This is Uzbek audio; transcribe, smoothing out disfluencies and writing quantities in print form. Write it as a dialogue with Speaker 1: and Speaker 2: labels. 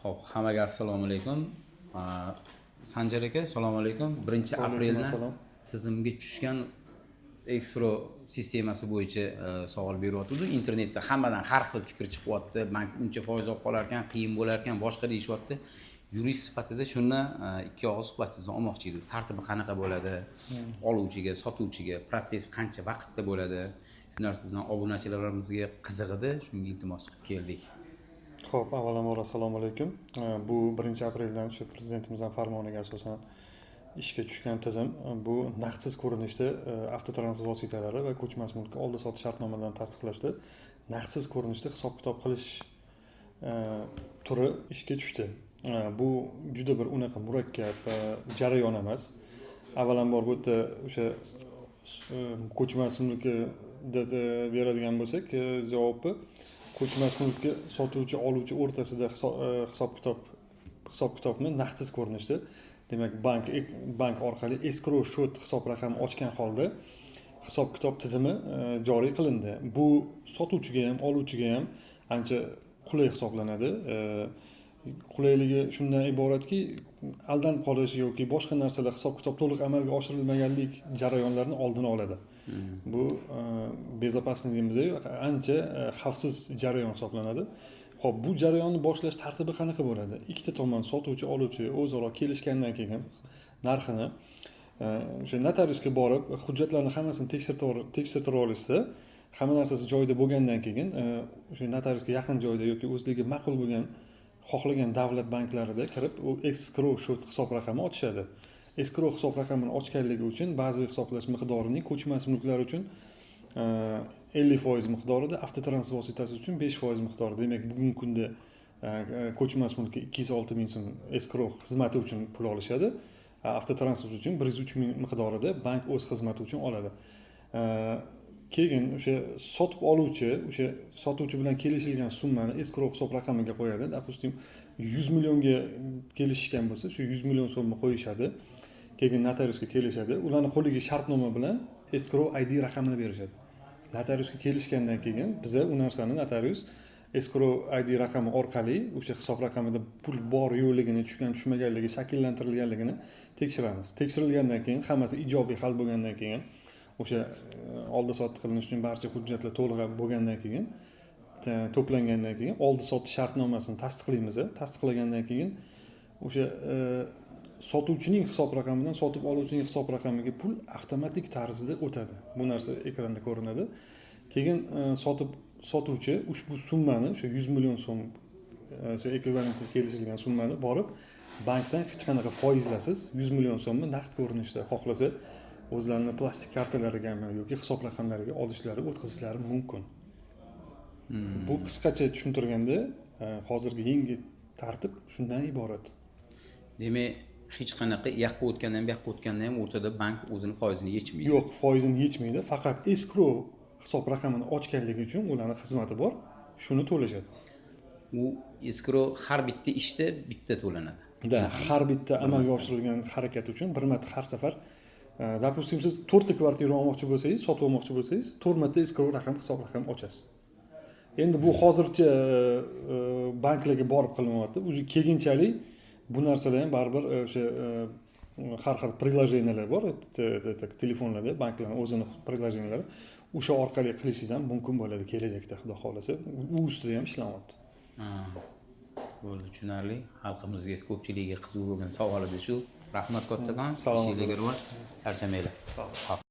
Speaker 1: Xo'p, hammaga assalomu alaykum. Sanjar aka, assalomu alaykum. 1
Speaker 2: Vaalaykum
Speaker 1: aprelni
Speaker 2: assalom.
Speaker 1: tizimga tushgan escrow sistemasi bo'yicha savol beryotgandim. Internetda hammadan har xil fikr chiqyapti. Bank uncha foiz olib qolar ekan, qiyin bo'lar ekan, boshqa deyishyapti. Yurist sifatida shuni ikki og'iz suhbatingizni olmoqchi edim. Tartibi qanaqa bo'ladi? Oluvchiga, sotuvchiga protsess qancha vaqtda bo'ladi? Shu narsa bizning obunachilarimizga qiziq edi. Shunga iltimos qilib keldik.
Speaker 2: Xo'p, avvalambor, assalomu alaykum. Bu 1-apreldan o'sha prezidentimizning farmoniga asosan ishga tushgan tizim. Bu naqdsiz ko'rinishda avtotransport vositalari va ko'chmas mulkka oldi sotish shartnomalarini tasdiqlashda naqdsiz ko'rinishda hisob kitob qilish turi ishga tushdi. Bu juda bir unaqa murakkab jarayon emas. Avvalambor, bu yerda o'sha ko'chmas mulkka beradigan bo'lsak, javobni ko'chmas mulkka sotuvchi, oluvchi o'rtasida hisob kitobni naqdsiz ko'rinishda, demak, bank orqali escrow счет hisob raqami ochgan holda hisob kitob tizimi joriy qilindi. Bu sotuvchiga ham, oluvchiga ham ancha qulay hisoblanadi. Qulayligi shundan iboratki, aldanib qolish yoki boshqa narsalar, hisob kitob to'liq amalga oshirilmaganlik jarayonlarini oldini oladi. Bu безопасный deymiz, ancha xavfsiz jarayon hisoblanadi. Ho'p, bu jarayonni boshlash tartibi qanaqa bo'ladi? Ikkita tomon, sotuvchi, oluvchi o'zaro kelishgandan keyin narxini o'sha notariusga borib, hujjatlarni hammasini tekshirtirib olishsa, hamma narsasi joyida bo'lgandan keyin o'sha notariusga yaqin joyda yoki o'zlariga ma'qul bo'lgan, xohlagan davlat banklarida kirib, u escrow счет hisob raqami ochishadi. Escrow hisob raqamini ochganligi uchun bazaviy hisoblash miqdorining ko'chmas mulklar uchun 50% miqdorida, avtotransport vositasi uchun 5% miqdorida. Demak, bugungi kunda ko'chmas mulkka 206 000 so'm escrow xizmati uchun pul olishadi, avtotransport uchun 103 000 miqdorida bank o'z xizmati uchun oladi. Keyin o'sha sotib oluvchi o'sha sotuvchi bilan kelishilgan summani escrow hisob raqamiga qo'yadi. Допустим, 100 millionga kelishishgan bo'lsa, shu 100 million so'mni qo'yishadi. Keyin notariusga kelishadi, ularni qo'liga shartnoma bilan escrow ID raqamini berishadi. Notariusga kelishgandan keyin biza u narsani notarius escrow ID raqami orqali o'sha hisob raqamida pul bor yo'qligini, tushgan tushmaganligi, shakllantirilganligini tekshiramiz. Tekshirilgandan keyin, hammasi ijobiy hal bo'lgandan keyin, o'sha oldi sotdi qilinish uchun barcha hujjatlar to'liq bo'lgandan keyin, to'plangandan keyin oldi sotdi shartnomasini tasdiqlaymiz. Tasdiqlagandan keyin o'sha sotuvchining hisob raqamidan sotib oluvchining hisob raqamiga pul avtomatik tarzda o'tadi. Bu narsa ekranda ko'rinadi. Keyin sotuvchi ushbu summani, o'sha 100 million so'm, o'sha ekvivalentda kelishilgan summani borib bankdan hech qanaqa foizlarsiz 100 million so'mni naqd ko'rinishda, xohlasa o'zlarini plastik kartalarigami yoki hisob raqamlariga olishlari, o'tkazishlari mumkin. Bu qisqacha tushuntirganda hozirgi yangi tartib shundan iborat.
Speaker 1: Demak, hech qanaqa u yoqqa o'tgandan ham, bu yoqqa o'tganda ham o'rtada bank o'zini foizini yechmaydi.
Speaker 2: Yo'q, foizini yechmaydi. Faqat escrow hisob raqamini ochganligi uchun ularni xizmati bor, shuni to'lashadi.
Speaker 1: U escrow har bitta ishda bitta to'lanadi?
Speaker 2: Да, har bitta amalga oshirilgan harakat uchun bir marta, har safar. Допустим, siz to'rtta kvartira olmoqchi bo'lsangiz, sotib olmoqchi bo'lsangiz, to'rt marta escrow raqam, hisob raqam ochasiz. Endi bu hozircha banklarga borib qilinyapti. Уже keyinchalik bu narsalar ham baribir o'sha har xil приложения lar bor telefonlarda, banklarni o'zini приложения lari, o'sha orqali qilishingiz ham mumkin bo'ladi kelajakda, xudo xohlasa. U ustida ham ishlanyapti.
Speaker 1: Ha, bo'ldi, tushunarli. Xalqimizga, ko'pchiligiga qiziq bo'lgan savol edi shu. Rahmat kattakon.
Speaker 2: Salomat
Speaker 1: Ishinglarga
Speaker 2: bo'ling.
Speaker 1: rivoj, charchamanglar. Hop.